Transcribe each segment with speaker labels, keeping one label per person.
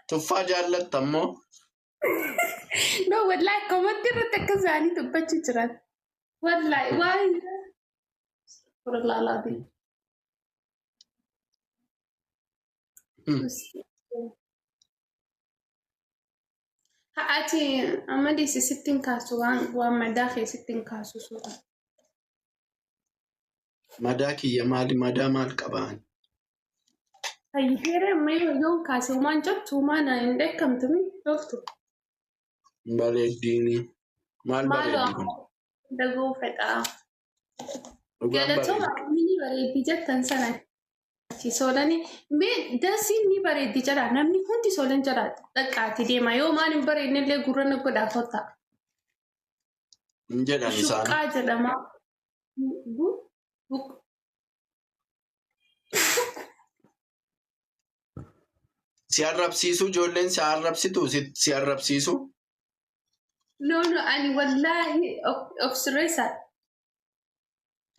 Speaker 1: Tuffaa jaallatta immoo.
Speaker 2: No, wallahi komantii irratti akka isaanii dubbachuu jiran. Wallahi waan Astaghfirullah. Ati amma dhiisi sitti hin kaasu waan madaa kee sitti hin kaasu suura.
Speaker 1: Madaa kiyya maali? Madaa maal qabaan?
Speaker 2: Fayyiteera amma yoo kaase humaan cabtu humaan hin dheekkamtu mi loltu.
Speaker 1: Bareeddiini. Maal
Speaker 2: Maaloo
Speaker 1: bareeddi kun?
Speaker 2: daguu fedhaa.
Speaker 1: Dhugaan
Speaker 2: Galatooma
Speaker 1: bareeddi.
Speaker 2: ni bareeddi jettan sana achi soolani mee dasiin ni bareeddi jedha namni hundi soolan jedha dhaqqaati deema yoo maan hin bareedne illee gurra na godhaa kottaa.
Speaker 1: Hin jedhan isaan.
Speaker 2: Shuqqaa jedhama. Bu buq.
Speaker 1: Si arrabsiisu ijoolleen si arrabsitu si arrabsiisu.
Speaker 2: No, no, ani wallaahi of sirreessaa.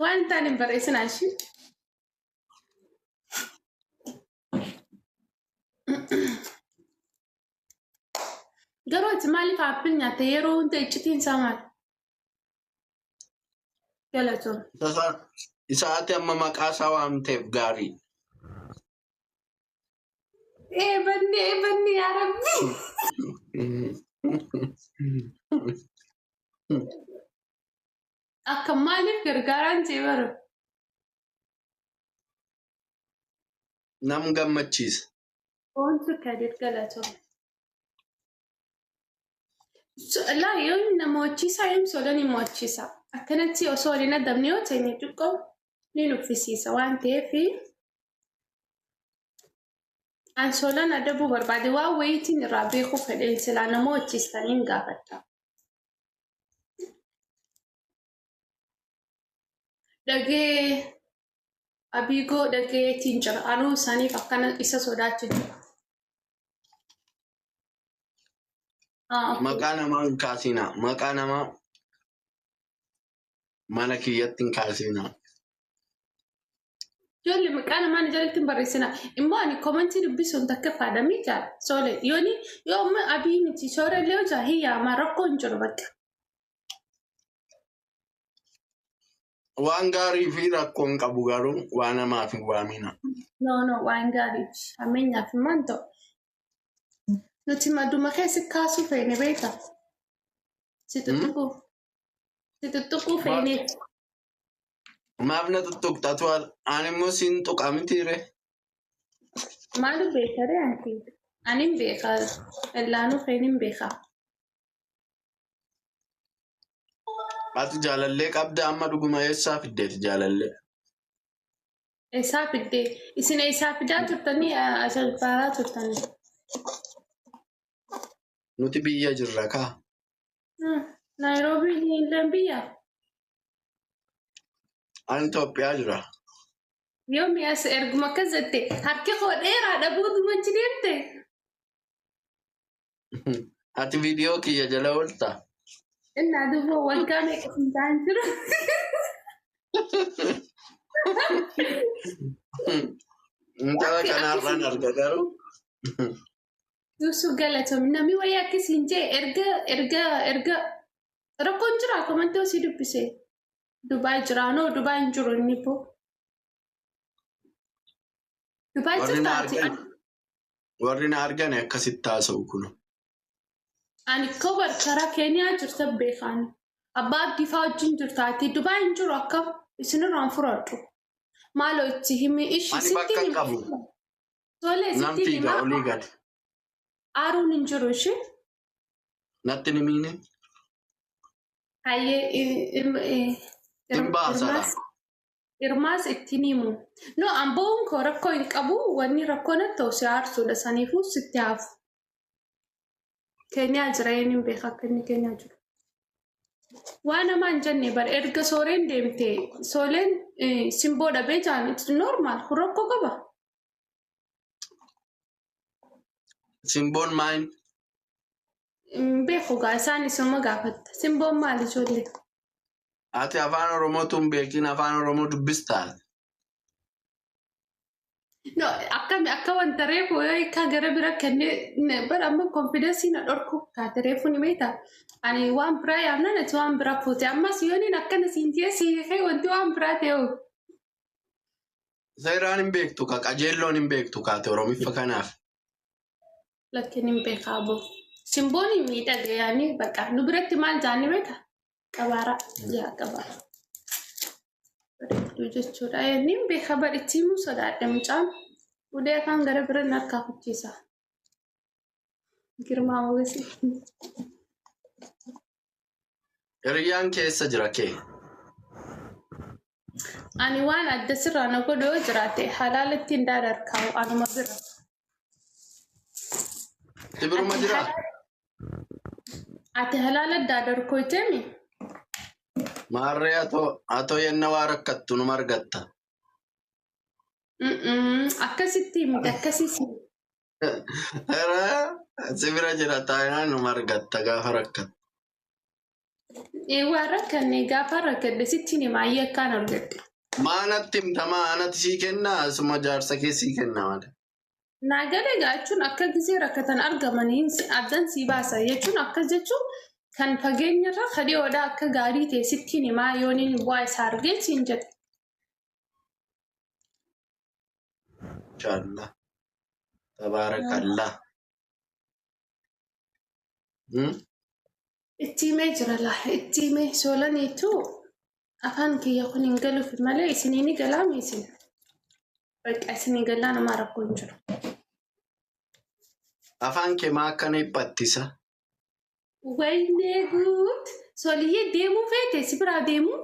Speaker 2: Waan hin taane hin barreessinaa ishii. Garuu ati maaliif aappil nyaatta yeroo hunda iccitiin isaa maali? Galatoom.
Speaker 1: Isa ati amma maqaa isaa waamteef gaarii.
Speaker 2: Ee banni ee banni yaa rabbi. Akka maaliif gargaaraan jee bara?
Speaker 1: Nam gammachiisa.
Speaker 2: Boontu Kadir galatoom. Laa yoo nama mo'achiisaa yoom solan hin mo'achiisa. Akkanatti osoo waliin adabne yoo ta'e xiqqoo ni nuffisiisa waan ta'eef an solan adabuu barbaade waan wayiitiin irraa beekuu fedheen silaa nama mo'achiistaniin gaafadha. Dhagee abiigoo dhageetiin jira. Anuu isaaniif akkana isa sodaachuu jira. Ah, okay.
Speaker 1: Maqaa namaa hin kaasinaa. Maqaa namaa mana kiyyatti hin kaasinaa.
Speaker 2: Ijoollee maqaa namaa ni jalatti hin barreessina. Immoo ani komantii dubbisuun takka faadhamii jaa. Soole yooni yoo amma abii miti soore illee hojaa hiyyaa rakkoo hin jiru bakka.
Speaker 1: Waan gaarii fi rakkoo hin qabu garuu waan namaaf hin waamina.
Speaker 2: No, no, waan gaariiti. Hammeenyaaf immoo hin ta'u. Nuti maduma keessa kaasuu feene beekta. Si tuttuquu. Si tuttuquu feene.
Speaker 1: Maaf na tuttuqxa tu ani immoo siin tuqa miti ree.
Speaker 2: Maalu beeka ree anti? Ani hin beeka. Illaanuu feene hin beeka.
Speaker 1: Ati jaalallee qabda amma dhuguma eessaa fiddeeti jaalallee?
Speaker 2: Eessaa fiddee? Isin eessaa fidaa turtanii ashalbaaraa turtanii?
Speaker 1: Nuti biyya jirra kaa.
Speaker 2: Naayiroobiin illee biyya?
Speaker 1: Ani Itoophiyaa jira.
Speaker 2: Yoomi as erguma akkas jette harki koo dheeraadha booduma achi deemte.
Speaker 1: Ati viidiyoo kiyya jala oolta.
Speaker 2: Innaa duuba waggaa meeqa hin ta'an jiru.
Speaker 1: Intala kanaarraan arga garuu.
Speaker 2: Yusuf galatoom namni wayii akkasiin jee erga erga erga rakkoon jira komantii osii dubbise. Dubaay jira noo Dubaay hin jiru inni boo. Dubaay
Speaker 1: Warri na
Speaker 2: jirta ati?
Speaker 1: argan warri na argan akkasitti haasa'u kun.
Speaker 2: Ani kobar karaa Keeniyaa jirta beekaan. Abbaa Abdii fa'aa wajjin jirta ati Dubaay hin jiru akkam isinirraan fudhadhu. Maaloo itti himi ishi
Speaker 1: Ani
Speaker 2: sitti
Speaker 1: bakka hin
Speaker 2: hima.
Speaker 1: qabu.
Speaker 2: Tolee
Speaker 1: Nan
Speaker 2: sitti
Speaker 1: fiiga
Speaker 2: hima.
Speaker 1: olii gadi.
Speaker 2: Aaruun hin jiru ishi.
Speaker 1: Natti ni miine.
Speaker 2: Hayyee
Speaker 1: Hin baasadha.
Speaker 2: Irmaas ittiin himu. No an bo'uun koo rakkoo hin qabu wanni rakkoo natti ta'u si aarsuudha saniifuu sitti hafu. Keeniyaa jira eenyuun beeka akka inni Keeniyaa jiru. Waan namaa hin jenne bar erga sooreen deemte sooleen simboo dhabee jaan it's normal kun rakkoo qaba.
Speaker 1: Simboon maayin?
Speaker 2: Hin beeku gaa isaan isuma gaafatta. Simboon maali ijoollee?
Speaker 1: Ati afaan Oromootu hin beekin afaan Oromoo dubbistaa?
Speaker 2: No, akkami akka wanta reefu yoo hiikaa gara bira kennee bara amma konfiidensii na dhorku kaate reefu ni beektaa. Ani waan biraa yaamnan ati waan biraa fuute. Ammas yoo niin akkana siin jee sii hiikee wanti waan biraa ta'e hoo.
Speaker 1: Seeraan hin beektu ka qajeelloon hin beektu kaate Oromiffa kanaaf.
Speaker 2: Lakkin hin beekaa boo. Simboon hin miidhaga yaani baqa. Nu biratti maal jaanni beektaa? Qabaaraa. Yaa qabaara. Bareedduu jechuudha. Inni hin beekaa baritti himuu sodaadhe mucaan. Ulee afaan gara bira na harkaa kuchiisa. Girmaa Mogesii.
Speaker 1: Hiriyyaan keessa jira kee.
Speaker 2: Ani waan adda sirraa na godhu yoo jiraate halaalatti hin daadarkaa'u anuma bira.
Speaker 1: Si biruma
Speaker 2: Ati
Speaker 1: jiraa?
Speaker 2: Ati halaala daadarkooyteemi?
Speaker 1: Maarree atoo yenna waa rakkattu numa argatta.
Speaker 2: Akkasitti miti akkasii.
Speaker 1: Era si bira jira taanaan numa argatta gaafa rakkattu.
Speaker 2: Waan rakkanne gaafa rakkadhe sitti hima ayyee akkaan argadhe.
Speaker 1: Maanatti himta maa anatti sii kennaa asuma jaarsa kee sii kenna malee.
Speaker 2: Naa galee gaa jechuun akka gisee rakkatan argamanii addan sii baasa jechuun akkas jechuun kan fageenyarra kadhiyoodha akka gaarii ta'e sitti himaa yooniin bu'aa isaa argee siin jedhe.
Speaker 1: Inshaallah. Tabaarakallah.
Speaker 2: Itti himee jira laa itti himee soolaniitu afaan kiyya kun hin galuuf malee isinii ni galaami isin. Bakka isinii galaa namaa rakkoo hin jiru.
Speaker 1: Afaan kee maa akkana dhiphattisa?
Speaker 2: Waynee guut soliyyee deemuu feete si biraa deemuu?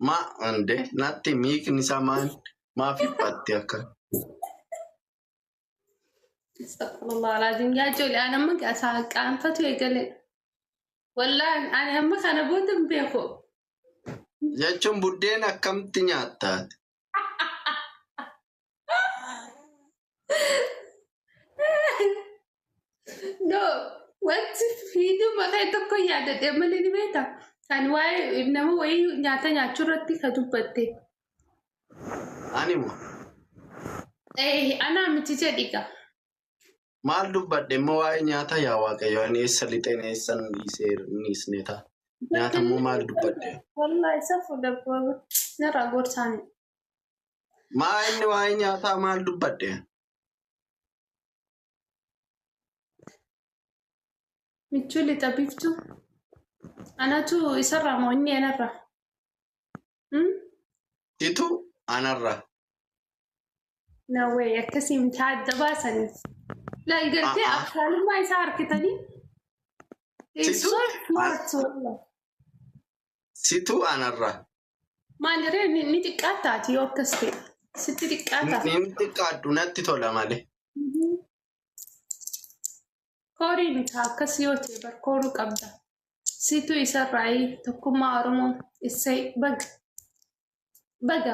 Speaker 1: Ma ande natti miikni isaa maan maaf dhiphatti akka?
Speaker 2: Astaghfirullah alazim yaa ijoollee ani amma isaa qaanfatu eegale. Wallaahi ani amma kana booda hin beeku.
Speaker 1: Jechuun buddeen akkamti nyaattaati?
Speaker 2: No, wanti fiiduu maqaa tokko yaadadhe malee ni beektaa? Kan waa'ee nama wayii nyaata nyaachuu irratti ka dubbatte.
Speaker 1: Ani moo
Speaker 2: Anaa miti jedhiga.
Speaker 1: Maal dubbadhe immoo waa'ee nyaata yaa Waaqayyo ani eessa lixeen eessan dhiisee niisne ta'a. Nyaata immoo maal dubbadhe?
Speaker 2: Wallaahi isa fuula narraa gorsaani.
Speaker 1: Maa inni waa'ee nyaataa maal dubbadhe?
Speaker 2: Michuu lixa biiftuu. Anatu isarraa moo inni anarraa?
Speaker 1: Situ anarra.
Speaker 2: No way akkasii miti adda baasanii. Laal galtee abshaalummaa isaa harkitanii.
Speaker 1: Situ
Speaker 2: So smart wallah.
Speaker 1: Situ anarra.
Speaker 2: Maaliree ni xiqqaataati yoo akkas ta'e. Sitti xiqqaata.
Speaker 1: Inni xiqqaadhu natti tola malee.
Speaker 2: Kooriin akkas yoo ta'e bar kooruu qabda. Situ isarraa tokkummaa Oromoo issee baga. Baga.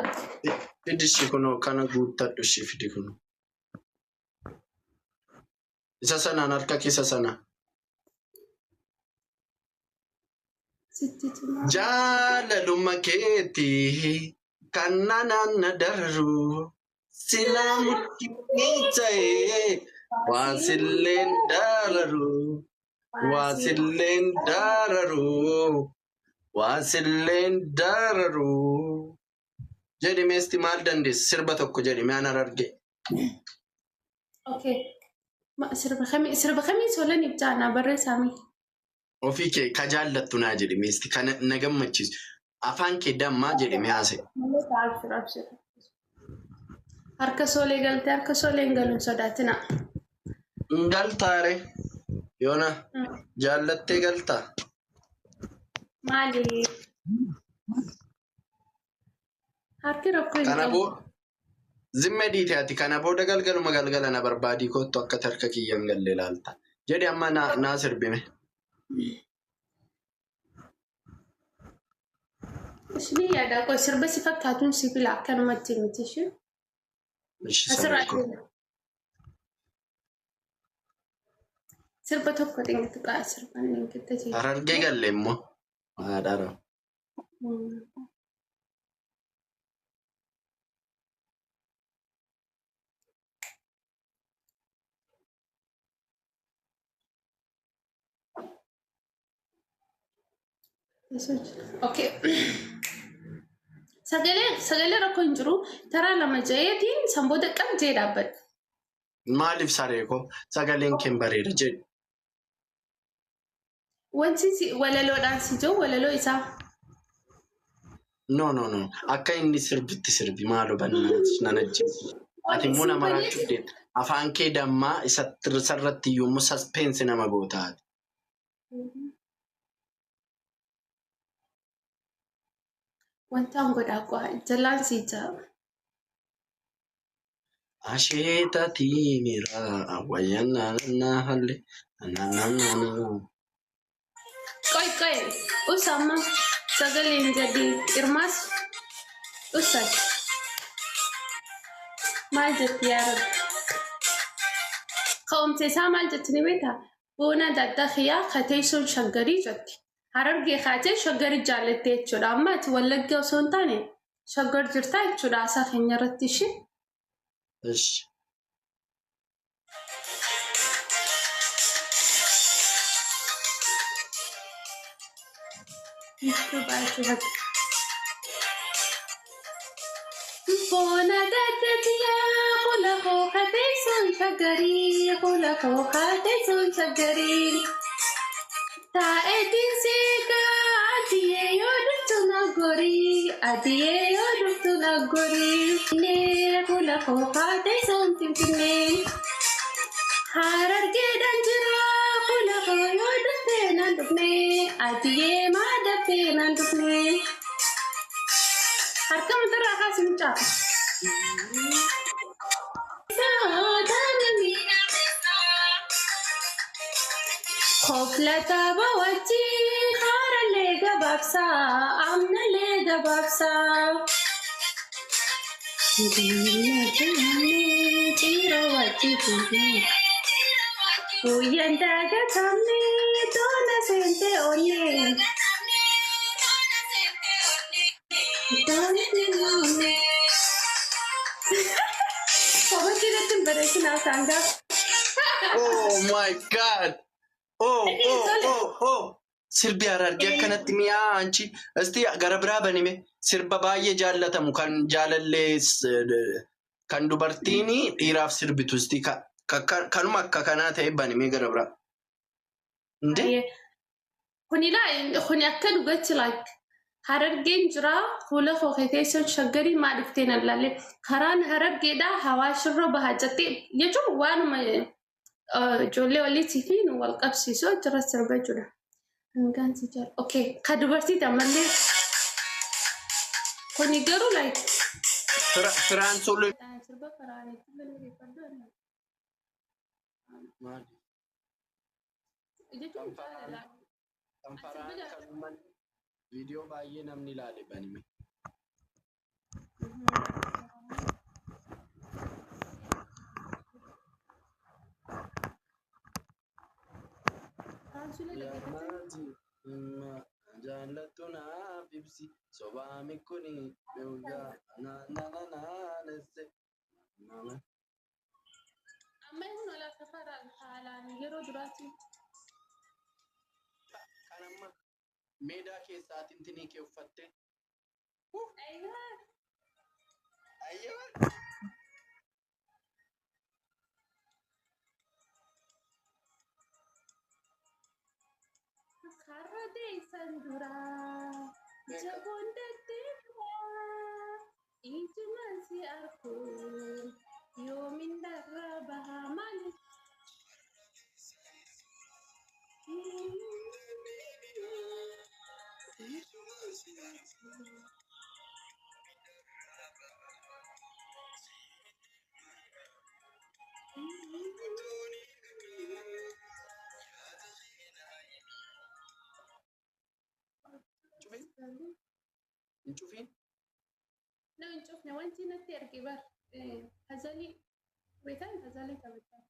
Speaker 1: Fidi ishii kunoo kana guuttadhu ishii fidi kunoo. Isa sanaan harka keessa sana.
Speaker 2: Sitti cimaa.
Speaker 1: Jaalaluma keetii kan nanaan na dararu silaa murtii ta'ee waa silleen dararu waa silleen dararu waa silleen dararu jedhi meesti maal dandeessi sirba tokko jedhi mee ana arge.
Speaker 2: Okay. Sirba kamii solaniif jaanaa barreessaami.
Speaker 1: Ofii kee ka jaallattu naa jedhi meesti kan na gammachiisu afaan kee dammaa jedhi mee haasa'e.
Speaker 2: Abshir abshir. Harka soolee galtee harka soolee hin galuun sodaatina.
Speaker 1: Galtaare yoona jaallattee galtaa.
Speaker 2: Maali? Harki rakkoo hin
Speaker 1: Kana
Speaker 2: qabu.
Speaker 1: booda zimme dhiite ati kana booda galgaluma galgala na barbaadii kottu akka harka kiyya hin galle ilaalta. Jedhi amma naa sirbime.
Speaker 2: Ishni yaada koo sirba si fakkaatuun si fila akkanumatti miti ishee.
Speaker 1: Ishi
Speaker 2: Asirraa
Speaker 1: sabee koo.
Speaker 2: Sirba tokko xingitu qa'a sirban xingitta jee.
Speaker 1: Harargee galle immoo. Haadhaara.
Speaker 2: Okay. Sagalee rakkoo hin jiru. Taraa lama ja'eetiin sanboota qab jee dhaabbadha.
Speaker 1: Maaliif saree koo sagaleen kee bareeda jedhu.
Speaker 2: Wanti walaloodhaan si jiru walaloo isaa.
Speaker 1: No, no, no. Akka inni sirbitti sirbi maaloo bannaati nan ajjeesu. Ati immoo nama raachuuf deemta. Afaan kee dammaa isarratti iyyuu immoo suspense nama gootaati.
Speaker 2: Wanta an godhaa qo'a jalaan si jaa.
Speaker 1: Asheeta tiimiraa wayyanaa halle na.
Speaker 2: Qoy qoy usama sagaleen jedhi irmaas usat maal jetti yaa rabbi. Ka'umsa isaa maal jetti ni beektaa? Boona daddaqiyaa kateessoon shaggarii jetti. Harargee kaatee shaggarii jaallatte jechuudha. Amma ati Wallagga osoo hin taane Shaggar jirtaa jechuudha haasaa keenya irratti ishee.
Speaker 1: Ishi.
Speaker 2: Boona daddaqiyaa fuula koo kateessoon shaggarii fuula koo kateessoon shaggarii. Taa'eetiin seegaa adiyee yoo dhuftu na gorii adiyee yoo dhuftu na gorii. Finfinnee fuula koo kateessoon Finfinnee. Harargeedhaan jira fuula koo yoo dhuftee nan dhufnee adiyee maa daftee nan dhufnee. Harka matarraa kaasi mucaa. Kofla tapha wajjin haarallee gabaabsaa amnallee gabaabsaa. Guyyaan dagatamne tola seente onnee. Kophatti irratti hin bareechinaa isaan gaafa.
Speaker 1: Oh my God! Oh, oh, oh, oh! Sirbi Harargee akkanatti mi'aa anchi. Isti gara biraa banime sirba baay'ee jaallatamu kan jaalallee kan dubartiin dhiiraaf sirbitu isti kanuma akka kanaa ta'e banime gara biraa. Indee?
Speaker 2: Kuni laa kuni akka dhugatti like Harargeen jira fuula koo keessa shaggarii maa dhuftee na ilaalle karaan Harargeedhaa Hawaashirra bahaa jettee jechuun waanuma ijoollee waliitii fi nu wal qabsiisu achirra sirba jechuudha. Hangaan si jala. Okay, ka dubartii ammallee kuni garuu like
Speaker 1: Firaan solo.
Speaker 2: Sirba faraanitti balleeffadhu.
Speaker 1: Maali?
Speaker 2: Jechuun jaalala.
Speaker 1: Kan faraan kan uummanni viidiyoo baay'ee namni ilaale banime.
Speaker 2: Raansulee dhaggeeffatan.
Speaker 1: Jaallattu naaf ibsi sobaami kuni dhugaa na na na na nesse.
Speaker 2: Amma inni olaa safaraan haalaan yeroo duraatti.
Speaker 1: Kan amma meedaa keessaa tintinii kee uffatte. Ayyoo!
Speaker 2: Karra deessan duraa jaboon daddeebi'aa ijumaan si arku yoomin darraa bahaa maali.
Speaker 1: Cufin? Hin cufin?
Speaker 2: No, hin cufne wanti natti erge bar hazalii beekan hazalii taphachaa.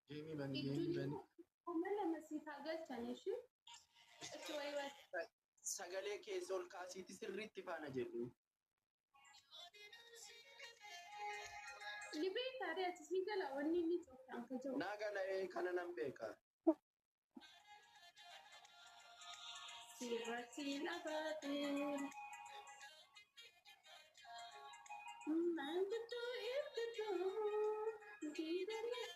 Speaker 1: Geemii bani, geemii bani.
Speaker 2: Kuma lama siif haa galchan ishee. Achi wayii wayii.
Speaker 1: Sagalee keessa ol kaasiiti sirriitti faana jedhu.
Speaker 2: Libee taaree ati sii gala wanni inni Itoophiyaan ka jiru.
Speaker 1: Naa gala kana nan beeka.
Speaker 2: Sirratti dhabaate. Maanguddo ergituu giidanii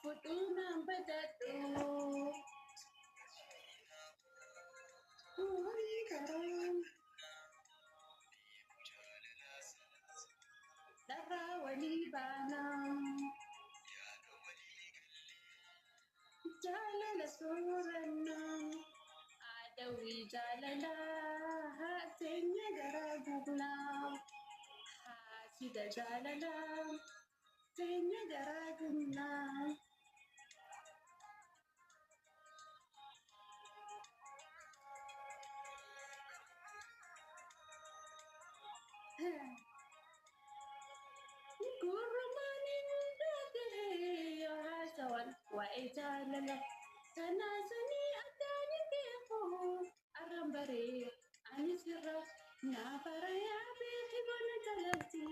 Speaker 2: fudhuunaan badadhu. Horii karaa dharraa walii baanaa. Jaalala soorannaa adawii jaalalaa teenya garaa gubnaa haasida jaalalaa teenya garaa gubnaa. Gurmaaniin dhagahee yoo haasawan waa'ee jaalala tanaasanii addaan beeku arran baree ani sirra naafara yaa beeki bona jalalti.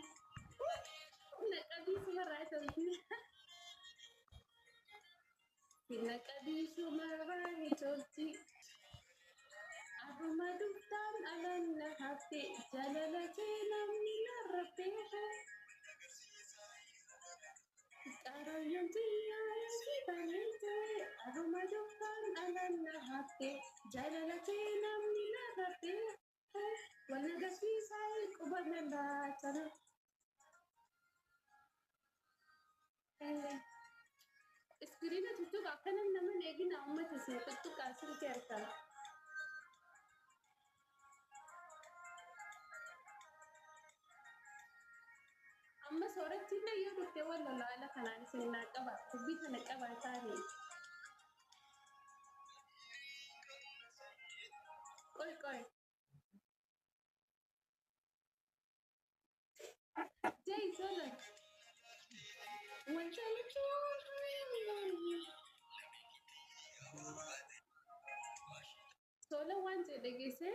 Speaker 2: Naqabii sumarraa tolti. Naqabii sumarraa ni tolti. Arruma duftaan alaan na hafte jaalala kee namni narra beeka. Qarooyyaan xiyyaara si bareechee arruma duftaan alaan na hafte jaalala kee namni narra beeka. Wal agarsiisaa quba na laatana. Iskiriina tuttuqa akkana nama hin eegina uummata isin tuttuqaa sirrii argaa. Amma sooratti illee yoo dhufte wal lolaala kanaan isin naa qaba dubbii kana qabaa taane. Qoy qoy. Jai sola. Wanta Sola waan jedhe dhageessee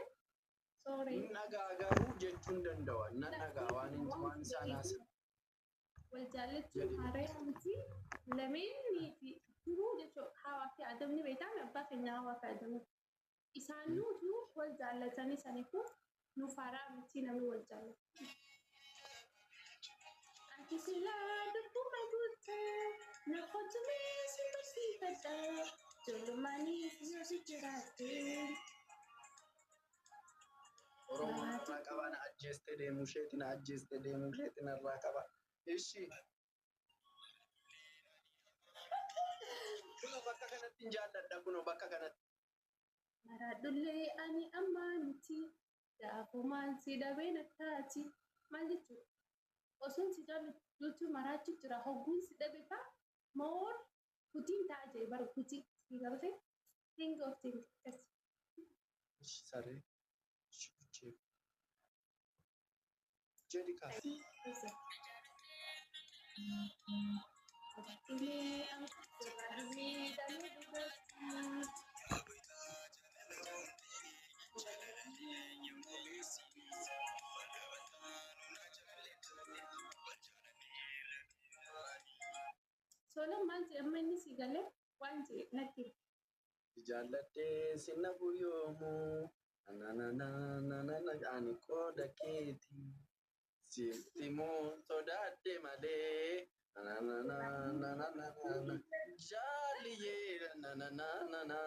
Speaker 2: sooree.
Speaker 1: Nagaa garuu jechuun danda'a. Nan dhagaa waan waan isaan haasa'an.
Speaker 2: Wal jaallachuun haaraa miti lameen fi jiruu jechuudha. Hawaa fi adamni beekame abbaa keenya hawaa fi adamni. Isaan nutu wal jaallatanii saniifuu nuuf haaraa miti namni wal jaallatu. Ati silaa dubbuma guuttee na hojjumee si barsiifadha. Ijoollumaanis yoo si jiraatte.
Speaker 1: Oromoon irraa qaba na ajjeeste deemuu isheeti na ajjeeste deemuu isheeti narraa qaba. Ishi. Kunoo bakka kanatti hin jaalladha kunoo bakka kanatti.
Speaker 2: Maraadhullee ani ammaa miti gaafumaan si dhabeen akkaati. Maal jechuudha? Osoon si jaalladhu maraachuu jira hogguun si dhabe faa moor kutiin ta'a jee bara kutii si gabatee think of think akkas.
Speaker 1: Ishi saree. Ishi kuchee. Jedhi kaas.
Speaker 2: Illee amma miidhamee dubartii. Sola maal jedhe amma inni si galee waan jedhe natti hime.
Speaker 1: Jaalladhee sinna guyyoomu. Na ani qooda keeti. Sitti moo sodaadhe malee. Na jaaliyyee na.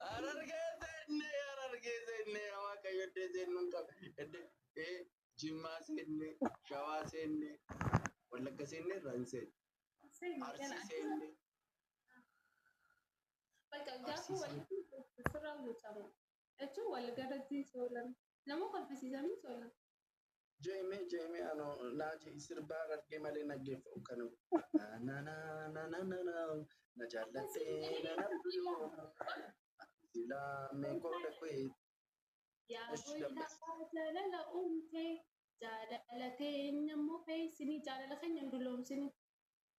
Speaker 1: Harargee seenne harargee seenne waaqayyoddee seennuun qaba. Eddee Jimmaa seenne Shawaa seenne Wallagga seenne irraa hin seenne. Arsii seenne.
Speaker 2: Bakka gaafa walitti ofirraa guutamu jechuun wal garatti soolan nama kolfisiisanii soolan.
Speaker 1: Jeemee jeemee ano naa jee sirbaa harargee malee naggeeffamu kan na na na na na na na jaallattee na na silaa mee qooda kee.
Speaker 2: Yaa goyyaa jaalala uumte jaalala teenya immoo fe'isinii jaalala keenya hin dulloomsini.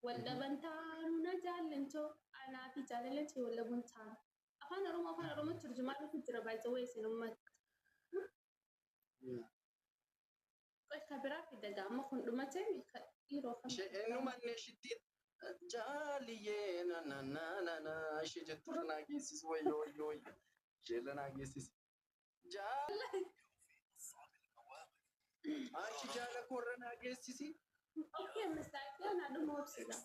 Speaker 2: Wal dhaban taanu na jaallantoo anaa fi jaalala tee wal dhabuun taanu. Afaan Oromoo afaan Oromoo turjumaa dhufu jira baay'ee wayii uummata. Qoy ka biraa fida gaama kun dhumate dhiiroo kan.
Speaker 1: Eenyu mannee shittii Jaaliyyee na na na na na ishee jetturra naa geessisu wayyoo wayyoo wayyoo isheerra naa geessisu. Jaal anchi jaala koorra naa geessisi.
Speaker 2: Okay, mistaaqiyaa naa dhuma obsida.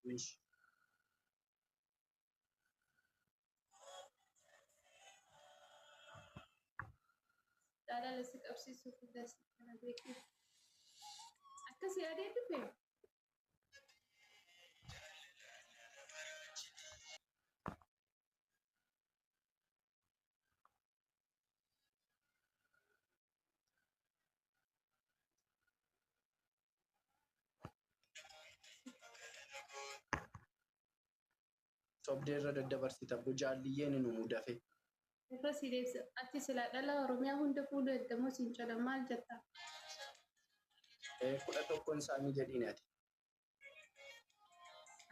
Speaker 1: Mish.
Speaker 2: Jaalala si qabsiisuuf illee kana beeku. Akkas yaadee dhufe.
Speaker 1: Sobdeerra daddabarsita jaalliyyeen nu mudafe.
Speaker 2: Irra si deebisa. Ati silaa dhala Oromiyaa hunda fuudhu eddamoo siin jedha maal jetta?
Speaker 1: 11 isaanii jedhiin ati.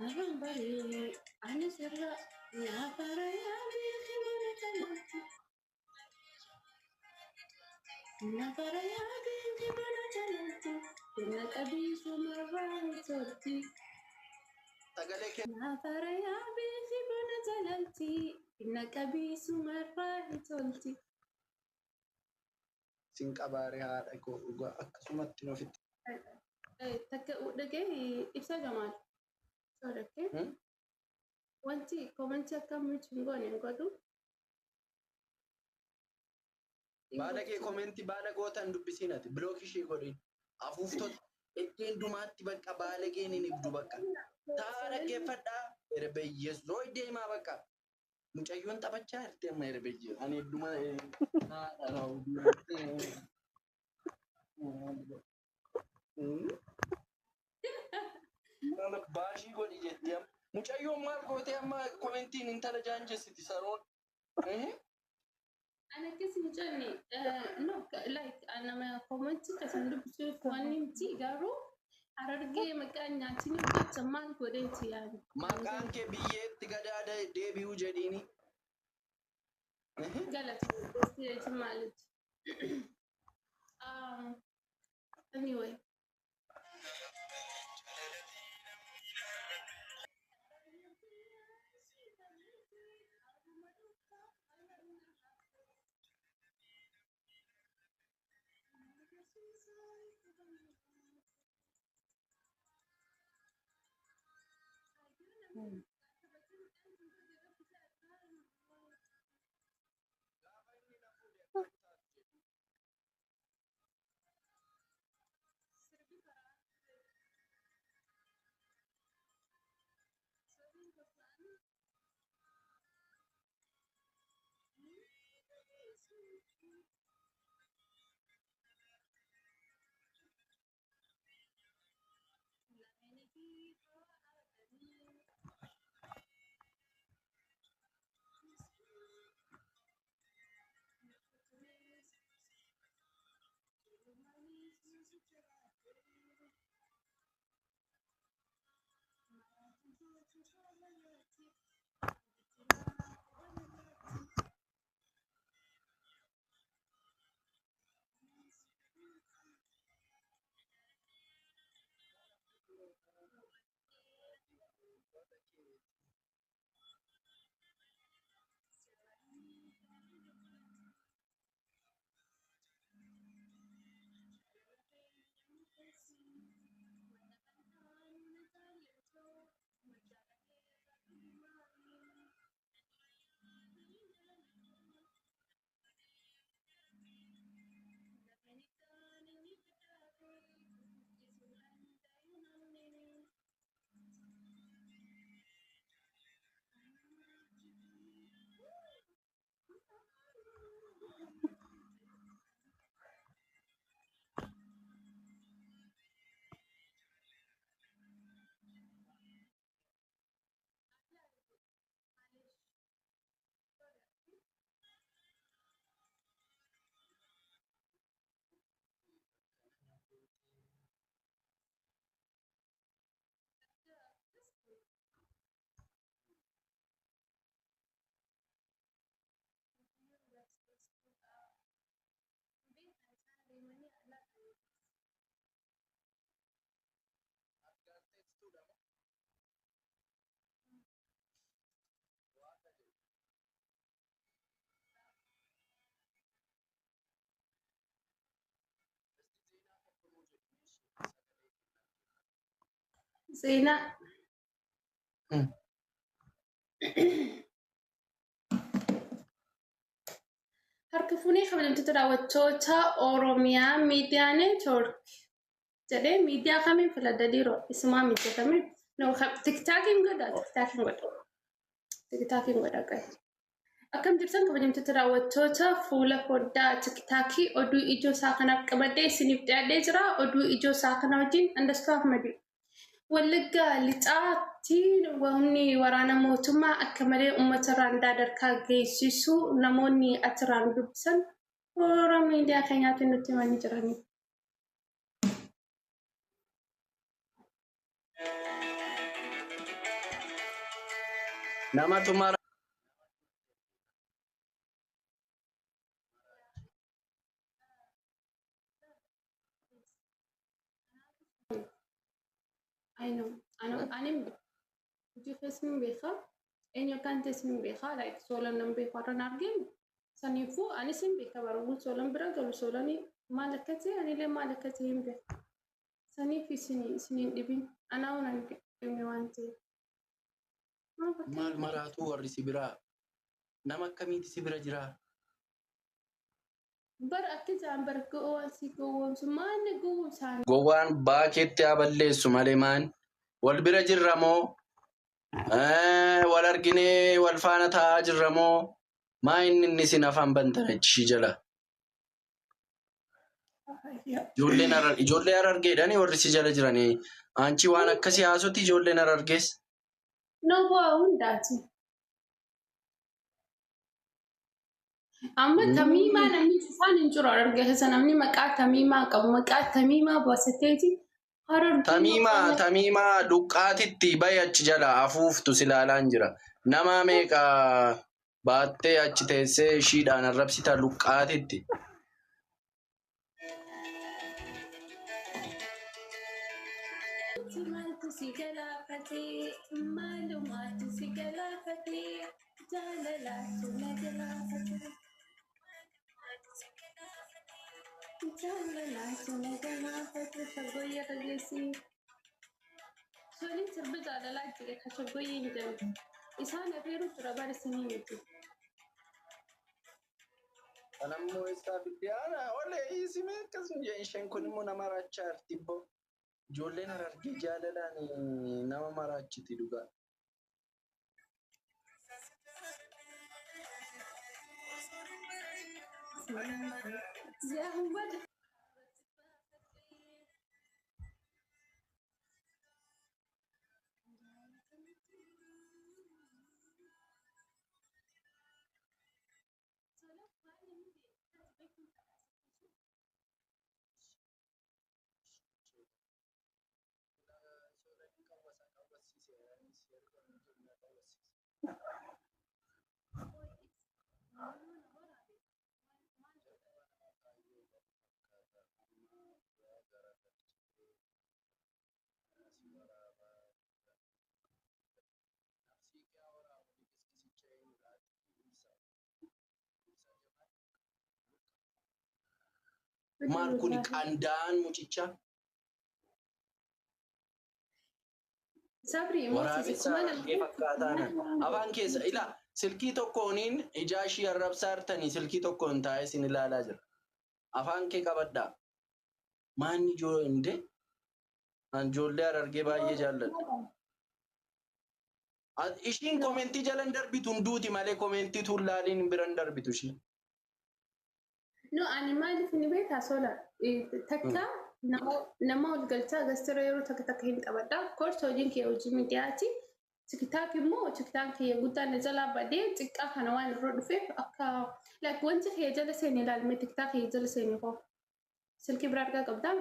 Speaker 2: Arraan barii ani sirra nyaafara yaadee mana jalatti. Nyaafara yaadee mana jalatti. Kenna qabiisu marraa tolti.
Speaker 1: Sagalee kee
Speaker 2: Nyaafara yaadee mana jalatti. Kenna qabiisu marraa tolti.
Speaker 1: Sin qabaare haadha koo dhugaa akkasumatti nufitti.
Speaker 2: Takka dhagee ibsa Jamaal. Sodakkee. Wanti koomentii akka miitu hin goone hin godhu.
Speaker 1: Baala kee koomenti baala gootan dubbisiin ati bilook ishee godhin afuuftota iddeen dumaatti bakka baala geen hin ibdu bakka taa dhaggeeffadhaa erbeyyees rooy deemaa bakka mucayyoon taphachaa jirti amma erbeyyees ani hedduma haadha baashii godhi jetti amma mucayyoon maal gootee amma koomentiin intala jaanjessiti saroon.
Speaker 2: Ani akkas hin jenne no like nama koomentii kasan dubbisuuf wanni miti garuu Harargee maqaan nyaachini jecha maal godheeti yaani.
Speaker 1: Maqaan kee biyyeetti gadaada deebi'uu jedhiini.
Speaker 2: Galata maalitti. Anyway. Seenaa. Harka fuunee kabajamtoota daawwattoota Oromiyaa Miidiyaa Neetwoork jedhee miidiyaa kamiin filadha dhiiroo isumaa mijatamee no tiktaakiin godha tiktaakiin godha tiktaakiin godha qayi. Akkam jirtan kabajamtoota daawwattoota fuula foddaa tiktaakii oduu ijoo isaa kanaaf qabadhee isiniif dhiyaadhee jira. Oduu ijoo isaa kana wajjin Andastuu Ahmadi. Wallagga lixaatti humni waraana mootummaa akka malee uummata irraan daadarkaa geessisu namoonni achirraan dubbisan toora miidiyaa keenyaatti nutti himanii jirani.
Speaker 1: Namatu mara.
Speaker 2: I know. I know. Ani hojii keessa hin beekaa. Eenyu akkaan ta'es hin beekaa. Like soolan nan beeku har'an arginu. Saniifuu anis hin beeka baruun soolan bira galu soolanii maal akka ta'e anillee maal akka ta'e hin beeku. Saniif isin hin dhibin. Anaa waan hin dhibne waan ta'eef. Maal
Speaker 1: Maal
Speaker 2: fakkaata?
Speaker 1: maraatuu warri si biraa? Nama akkamiiti si bira jiraa?
Speaker 2: Bara akka jaan bara gowwaan si gowwoomsu maal gowwoomsaan?
Speaker 1: Gowwaan baakeetti haa balleessu malee maan wal bira jirra moo wal arginee wal faana taa'aa jirra moo maa inni inni isin afaan bantan achi jala? Ijoolleen ijoollee harargeedhani warri si jala jiranii. Anchi waan akkasii haasoti ijoolleen harargees.
Speaker 2: No bu'aa hundaati. Amma tamiimaa namni cufaan hin jiru harargee keessa namni maqaa tamiimaa qabu maqaa tamiimaa baasateeti harargee.
Speaker 1: Tamiimaa tamiimaa luqqaatitti bahi achi jala afuuftu si ilaalaan jira. Nama meeqa baattee achi teessee ishiidhaan arrabsita luqqaatitti.
Speaker 2: Maaltu si galaafatee maalumaatu si galaafatee jaalalaatu na galaafatee jaalalaatu na galaafatee shaggooyyee dhageessii. Soliin sirba jaalalaa jire ka shaggooyyee hin jedhamu. Isaan afeeruu jira bara isinii miti.
Speaker 1: Kanammoo eessaa fidde haala olee isimee akkasuma isheen kun immoo nama maraachaa jirti ibboo. Ijoolleen harargee jaalalaan nama maraachiti dhugaa.
Speaker 2: Yaa hubadhu.
Speaker 1: Maal kuni qandaan mucichaa?
Speaker 2: Sabri immoo
Speaker 1: Waraabessa harargee fakkaataa. Afaan keessa ilaa silkii tokkooniin ijaa ishii arrabsaa jirtanii silkii tokkoon taa'ee isin ilaalaa jira. Afaan kee qabadhaa. Maanni ijoollee an ijoollee harargee baay'ee jaalladha. Ishiin komentii jala hin darbitu hunduuti malee komentii tullaaliin bira hin darbitu ishiin.
Speaker 2: No, ani maaliif ni beekaa sola takka nama ol galchaa gastira yeroo takka takka hin taphadha. Of course hojiin kee hojii miidiyaati. Tiktaak immoo tiktaak kiyya guddaa na jalaa badee xiqqaa kana waan irra dhufeef akka like wanti kiyya jala seene ilaalme tiktaak kiyya jala seene koo silkii biraa argaa qabdaa?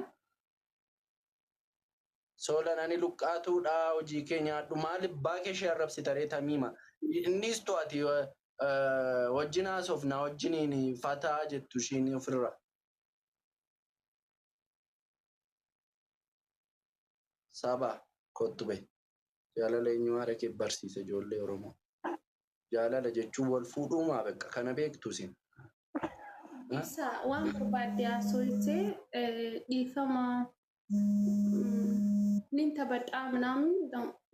Speaker 1: Solan ani luqqaatuudha hojii kee nyaadhu maaliif baakee ishee arrabsita ree tamiima. Innis to'ati wajjin haasofna wajjiniin fataa jettu ishiin ofirra. Saba kottu bahi. Jaalala eenyu haara kee barsiisa ijoollee Oromoo. Jaalala jechuun wal fuudhuumaa bakka kana beektu isin.
Speaker 2: Ibsa waan barbaadde haasofte dhiifama. Nin taphadhaa ምናምን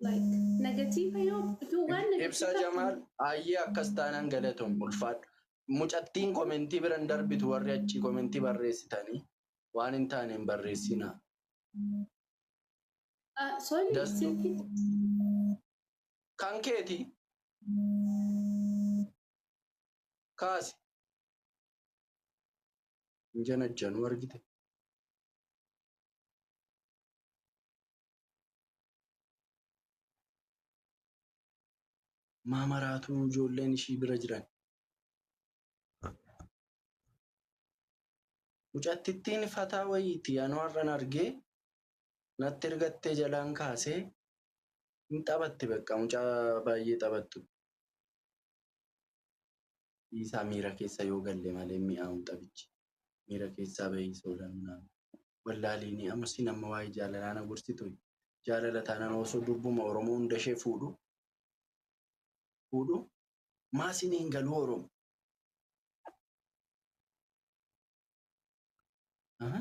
Speaker 2: like negative yoo waan
Speaker 1: Ibsa Jamaal, ayyee, akkas taanaan galatoon ulfaadhu. Mucattiin komentii biran darbitu, warri achii komentii barreessitanii waan hin taane hin barreessinaa.
Speaker 2: Sorry.
Speaker 1: Dastu.
Speaker 2: Silkii.
Speaker 1: Kan keeti. Kaasi. Hin janajjanuu argite. Maa maraatuu ijoolleen ishii bira jiran? Mucattittiin fataa wayiiti, anoo har'an argee natti ergattee jalaan kaasee hin taphatte, bakka mucaa baay'ee taphattu. Dhiisaa, miira keessa yoo galle malee mi'aawu taphichi. Miira keessaa bahii soolan wallaaliin amma sin amma waa'ee jaalalaa na gorsitu. Jaalala taanaan osoo durbuma Oromoo hunda ishee fuudhu fuudhu maasin hin galuu Oromoo. Aha.